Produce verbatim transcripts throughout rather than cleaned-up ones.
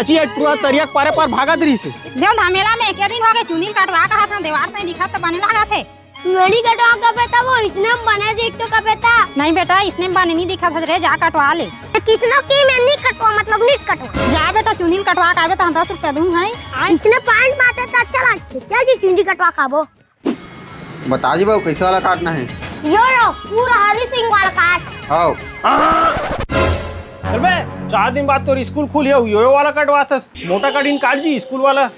जी, एक टुरा तरिया के पारे पर भागत रहिस हे। देव धामेला में एके दिन हो गए, चुंदी ल कटवा कहत हन, देवार से दिखत त बने लागत हे। मेरी कटवा कबे त वो इसने बने देख तो कबे त। नहीं बेटा, इसने बने नहीं दिखत हे रे, जा कटवा ले। तो किसनो की मैं नहीं कटवा, मतलब नहीं कटवा। जा बेटा, चुंदी ल कटवा के आबे त हम दस रुपया दूं है। इसने पाँच बात है त अच्छा लगथे। चल जी, चुंदी कटवा खाबो। बता जी बाबू, कैसे वाला काटना है? यो यो, पूरा हरी सिंह वाला काट। हाव। चल बे, चार दिन बाद तोर स्कूल खुली हे, यो यो वाला कटवाथस। मोटा कटिंग काट जी, स्कूल वाला।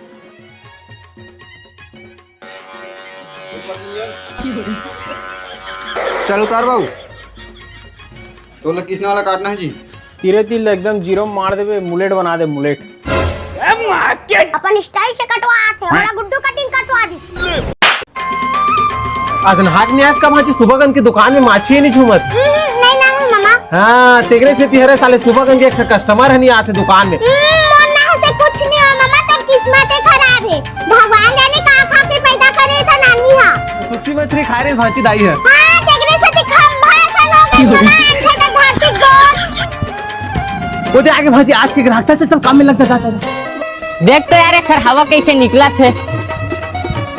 चल उतार बाबू। तोला किसने वाला काटना है जी? तीरे तीर एकदम जीरो मार देबे, मुलेट बना दे, मुलेट। अपन स्टाइल से कटवा आथे, वाला गुड्डू कटिंग कटवा दी। आज नहाक नहीं आस का माची, सुबह कन के दुकान में माछी ही नहीं झूमत। हम्म, नहीं ना मामा। हाँ, तेकरे सेती हरे साले सुबह कन के एक ठो कस्टमर ह नहीं आथे दुकान में। हम्म, मोर ना से कुछ नहीं हो मामा, तोर किस्मत ही खराब है। भगवान जाने का खा के पैदा करे था नानी हा। सुखसी मैत्री खाए रे भांची दाई है। हाँ, तेकरे सेती खंभा सन हो गए मामा, अंधे में धरती गोद। वो दे आगे भांची, आज के ग्राहक, चल, चल, चल, काम में लग जा, जा, जा। देख तो यार, एखर हवा कैसे निकलत हे।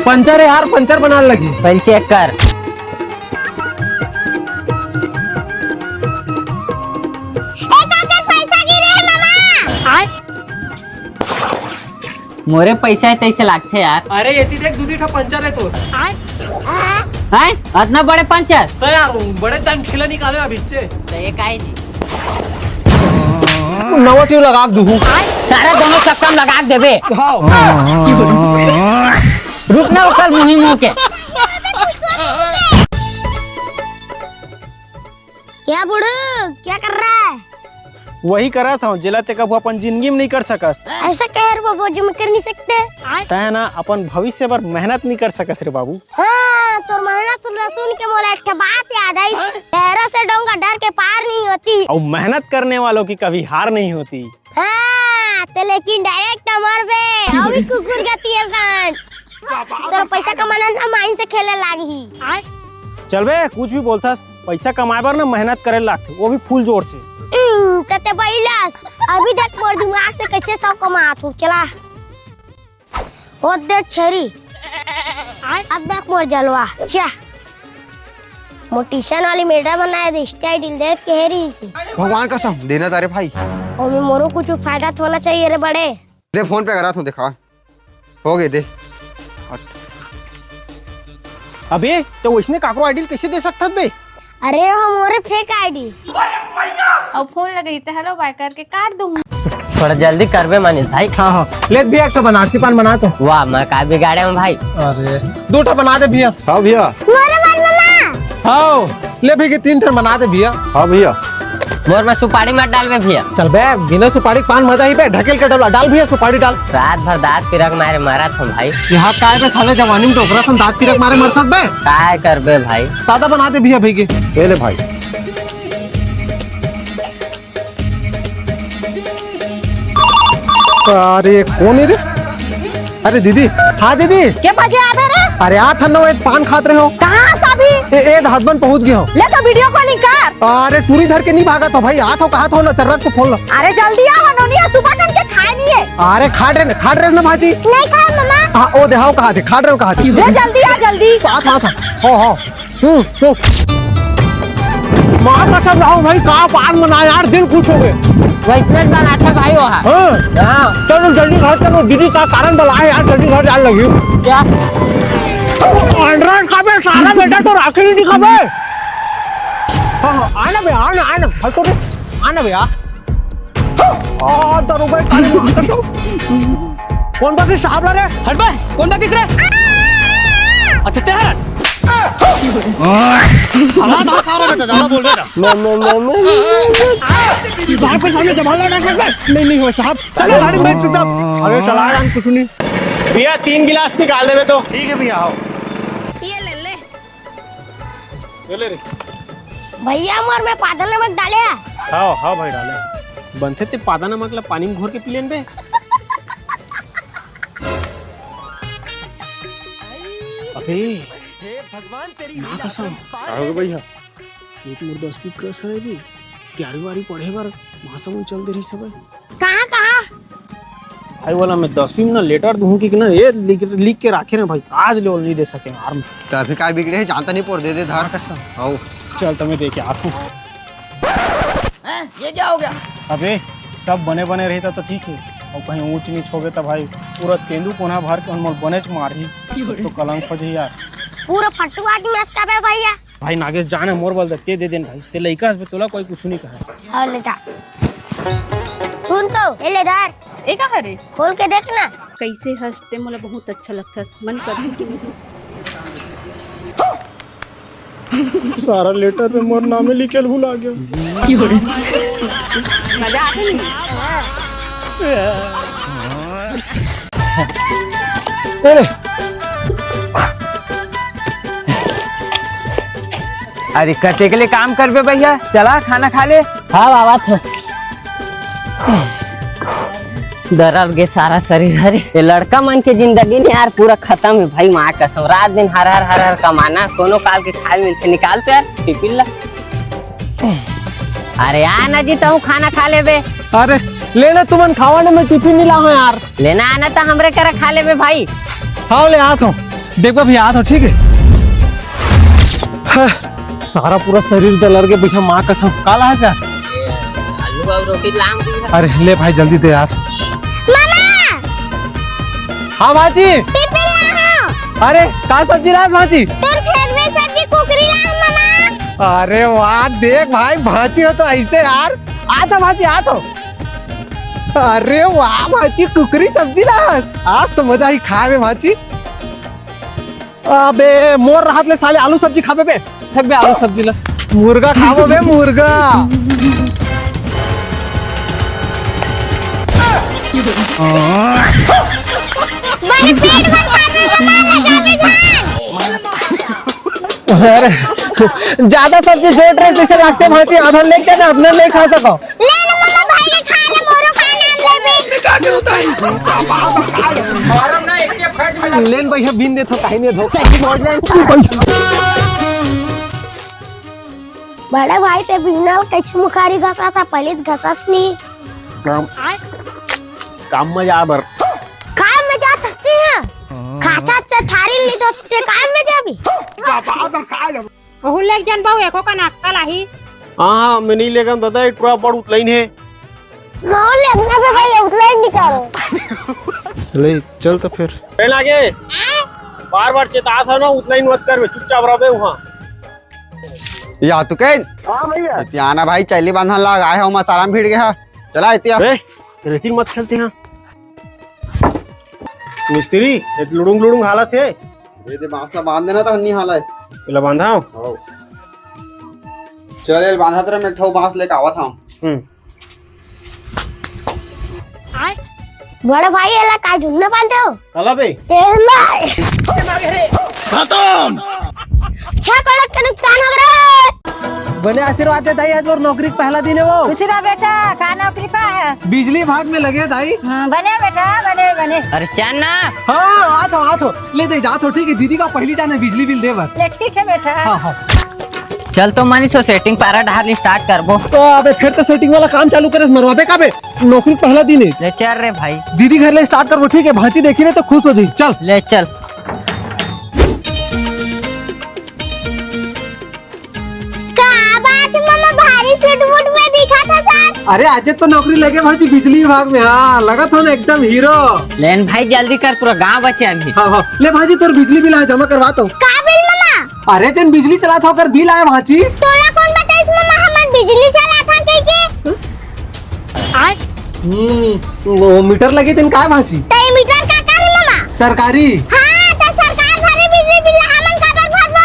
पंचर है यार, पंचर बनाने लगी। पहले चेक कर। ए काका, पैसा गिरे हे मामा। मोरे पैसा है तैसे लागथे यार। अरे एती देख, दू दी ठा पंचर है तो। हैं? अतना बड़े पंचर? तो यार, बड़े दान खिला निकाले अभी से। तो ये काहे जी? नवा ट्यूब लगा के दूहू। सारा दोनों चक्का में लगा के देबे। हाँ। रुक ना, ओकर मुही मुंह के। क्या बूढ़ू, क्या कर रहा है? वही करत हूँ, जेला ते कभू अपन जिंदगी में नहीं कर सकस। ऐसा कह रे बाबू, जो मैं कर नहीं सकते। तै ना अपन भविष्य बर मेहनत नहीं कर सकस रे बाबू। हाँ, तोर मेहनत सुन के मोला एक ठे बात याद आई। शहरों से डोंगा डर के पार नहीं होती। और मेहनत करने वालों की कभी हार नहीं होती। हाँ, ते लेकिन डायरेक्ट मरबे, अउ भी कुकुर गति असन। तोर पैसा कमाना ना माइन से खेले लागही। चल बे, कुछ भी बोलथस, पैसा कमाए बर ना मेहनत करे लागथे, वो भी फुल जोर से। हम्म, त ते बइलस, अभी देख मोर दिमाग से कैसे सौ कमात हूँ, चला। ओ देख छेरी, अब देख मोर जलवा, चा। मोर ट्यूशन वाली मैडम बनाए दे स्टाइल दिल देख के हेरी से। भगवान कसम, देना तारे भाई। ओमे मोरो कुछ फायदा तो होना चाहिए रे बड़े। दे फोन पे करा तू, देखा। हो गए, दे। अबे, तो वैसने काकरो आइडियल कैसे दे सकत बे? अरे, वो मोरे फेक आईडी। अब फोन लगाई त हेलो बाय करके काट दूंगा। थोड़ा जल्दी करबे मनीष भाई। हाँ, हाँ। ले भैया, एक ठो बनारसी पान बना तो। वाह, मैं का बिगाड़े हूँ भाई। अरे, दो ठो बना दे भैया। हाँ भैया। मोरे बर बना। हाँ, ले भैया, तीन ठो बना दे भैया। हाँ भैया। मोर में सुपारी मत डालबे भैया। चल बे, बिना सुपारी के पान मजा ही बे, ढकेल के डाल, डाल भैया सुपारी डाल। रात भर दांत पिरक मारे मरत हूँ भाई। यहाँ काय बे साले जवानी में डोकरा सन दांत पिरक मारे मरथस बे। काय करबे भाई? सादा बना दे भैया, भैया। ये ले भाई। अरे कौन है रे? अरे दीदी। हाँ दीदी। के बजे आबे रे? अरे आ थन, एक पान खात रहे हो। कहाँ से अभी? ए, ए, हसबैंड पहुँच गए हो। ले तो वीडियो कॉलिंग कर। अरे टूरी धर के नहीं भागा तो भाई, आ तो कहा था ना, चर्रक तो फोन लो। अरे जल्दी आ, नोनिया सुबह कन के खाए नहीं है। अरे खाट रहे, खाट रहे ना भाजी। नहीं खाए मामा। हाँ, ओ देहाव कहा थे, खाट रहे हो कहा थे। ले जल्दी आ, जल्दी। आ था, आ था। हो, हो। हम्म, हम्म। माँ कसम राहु भाई, का पान मना यार, दिल खुश हो गए। वैसने बनाता भाई वो है। हाँ। हाँ। चलो जल्दी घर चलो, दीदी का कारण बला है यार, जल्दी घर जाने लगी। क्या? अंडरान का बे सारा बेटा तो राखी नहीं दिखा बे। हाँ, हाँ, आना बे, आना, आना, हल्को रे, आना बे, आ। आ, दारू भाई, काली माँ कसम। कौन बाकी साहब ला रे? हट बे, कौन बाकी रे? अच्छा, ते हट। हाँ, हाँ, सारा बेटा, ज्यादा बोल रहे ना। मैं, मैं, मैं, मैं, मैं। बाप के सामने जबान लड़ा कर बे। नहीं, नहीं हो साहब। चलो, गाड़ी में बैठ चुपचाप। अरे, चला यार, कुछ नहीं। भैया, तीन गिलास निकाल देवे तो। ठीक है भैया, आओ। ये ले ले। ये ले रे। भैया, मोर में पादल नमक डाले है। हाँ, हाँ भाई, डाले। बनथे ते पादा नमक ला पानी में घोर के पी लेन बे। अबे, हे भगवान, तेरी माँ कसम। का हो गया भैया? एक मोर दसवीं क्रश है भी, ग्यारहवीं बारहवीं पढ़े बर महासमुंद चल दे रही सब। कहाँ, कहाँ? भाई वाला मैं दसवीं में ना लेटर दूँ कि ना, ये लिख, लिख के राखे ना भाई, आज ले नहीं दे सके यार। तो अभी काय बिगड़े हे, जानता नहीं पोर दे दे धर। हाँ, कसम। आओ। चल, तो मैं दे के आत हूँ। हैं? ये क्या हो गया? अबे, सब बने बने रही तो ठीक है, और कहीं ऊंच नीच हो गए तो भाई पूरा तेंदू कोना भर के उनमें बनेच मारही। तो कलंक हो जाई यार। पूरा फट्टू आदमी हंसता बे भैया। भाई नागेश, जान हे मोर बल दे, ते दे देन भाई, ते लइका हस बे, तोला कोई कुछ नहीं कहा। हाँ, ले जा। सुन तो, ए ले धर। ए का हरे? खोल के देख ना। कैसे हंसते, मोला बहुत अच्छा लगता है, मन कर। सारा लेटर में मोर नामे लिखे ल भुला गया। मजा आते नहीं। ए ले। अरे कते के लिए काम करबे भैया, चला खाना खा ले। हाँ बाबा, तो दरद गे सारा शरीर हरे। ये लड़का मन के जिंदगी ने यार पूरा खत्म है भाई, माँ कसम। रात दिन हर हर हर हर कमाना, कोनो काल के खाए मिलते निकाल तो यार टिफिन ला। अरे आ ना जी, तहूँ खाना खा लेबे। अरे लेना, तुमन खावा ना, मैं टिफिन नहीं लाऊं यार। लेना आना तो हमरे करा खा लेबे भाई। हाँ ले आत हो, देखबा भैया आत हो, ठीक है। हाँ, सारा पूरा शरीर दलर के भैया, माँ कसम। काला है सर? आलू और रोटी लाम दी है। अरे ले भाई जल्दी दे यार। मामा! हाँ भांची। टिफिन ला हो। अरे का सब्जी लास भांची? तोर फेवरेट सब्जी कुकरी ला मामा। अरे वाह, देख भाई भांची हो तो ऐसे यार। आ जा भांची, आ तो। अरे वाह भांची, कुकरी सब्जी लास। आज तो मजा ही खाए में भांची। अबे मोर रहत ले साले आलू सब्जी खाबे बे। फेंक बे आलू सब्जी ला। मुर्गा खाबो बे, मुर्गा। बड़े पेट भर खाबे, मामा, लगा ले जान। अरे ज्यादा सब्जी जोड़ रहे जैसे लगते भांची, आधा लेके ना, अपना नहीं खा सको। ले ना मामा, भाई के खा ले, मोरो का नाम लेबे। लेन भैया, बीन दे तो काहे नहीं धो। बड़े भाई, ते बिना कैसे मुखारी घसा था, पहले तो घसस नहीं। काम, काम में जा बर। काम में जा सकते हैं। खाता से थारी नहीं दोस्ते, काम में जा भी। ओहू लेग जन बाऊ, एको कन अक्कल आही। हाँ, हाँ, मैं नहीं लेगन दादा, ये टुरा बड़ उतलाइन है। माहौल ले अपना पे भाई उतलाइन निकालो। ले, चल तो फिर। ए नागेश, बार बार चेतात हो ना, उतलाइन मत करबे, चुपचाप रहबे वहाँ। या तू कह। हाँ भैया। इतियाना भाई, चैली बांधन लाग आए हो, मसाला में भिड़ गया। चला इतिया। ए, रेती मत खेलते हैं। मिस्त्री, ये लुड़ुंग लुड़ुंग हालत है। ये दे बांस ला बांध देना तो हन्नी हालत। इला बांधा हो? हो। चल, ये बांधा तेरा, मैं एक ठो बांस लेके आवत हूँ। हम्म। बड़ा भाई, एला का झुन्ना बांधे हो? काला बे? तेला। खत्म। छह करोड़ का नुकसान हो गया। बने आशीर्वाद दे दाई, आज मोर नौकरी के पहला दिन है वो। खुशी रह बेटा, का नौकरी पा है? बिजली विभाग में लगे दाई। हाँ, बने बेटा, बने, बने। अरे चल ना। हाँ, आत हो, आत हो। ले दे, जात हो, ठीक है, दीदी का पहली जान है बिजली बिल दे बर। ले ठीक है बेटा। हाँ, हाँ। चल तो मनीष, सेटिंग पारा डाल start करबो। तो अबे फिर तो सेटिंग वाला काम चालू करे, मरवा बे का बे? नौकरी पहला दिन है। ले चल रे भाई। दीदी घर ले start करबो, ठीक है? भांची देखी ले तो खुश हो जाई। चल। ले चल। का बात मामा, भारी सूट वूट में दिखा था साथ। अरे आज तो नौकरी लगे भांची बिजली विभाग में। हाँ, लगा था ना एकदम हीरो। लेन भाई जल्दी कर, पूरा गांव बचे अभी। हाँ, हाँ। ले भांची तोर बिजली बिल आ जमा करवा तो। का बिल मामा? अरे जेन बिजली चला था ओकर बिल आए भांची। तोला कौन बताइस मामा हमन बिजली चला था कह के? हम्म, वो मीटर लगे तेन काय भांची? तई मीटर का करे मामा? सरकारी। हाँ, त सरकार भरे बिजली बिल ला हमन काबर भरबो?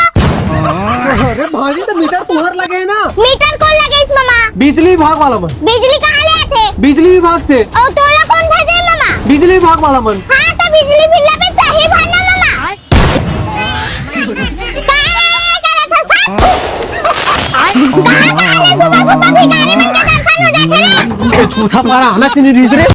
अरे भांची, त मीटर तुहर लगे है ना? मीटर कौन लगे इस मामा? बिजली विभाग वाला मन। बिजली कहाँ ले आथे? बिजली विभाग से। और तोला कौन भेजे मामा? बिजली विभाग वाला मन। हाँ, त बिजली बिल ला भी तही भरना मामा। काय करत हस? कहाँ, कहाँ ले सुबह सुबह भिखारी मन के दर्शन हो जाथे रे? ये चूथा पारा आना चाहिए रे।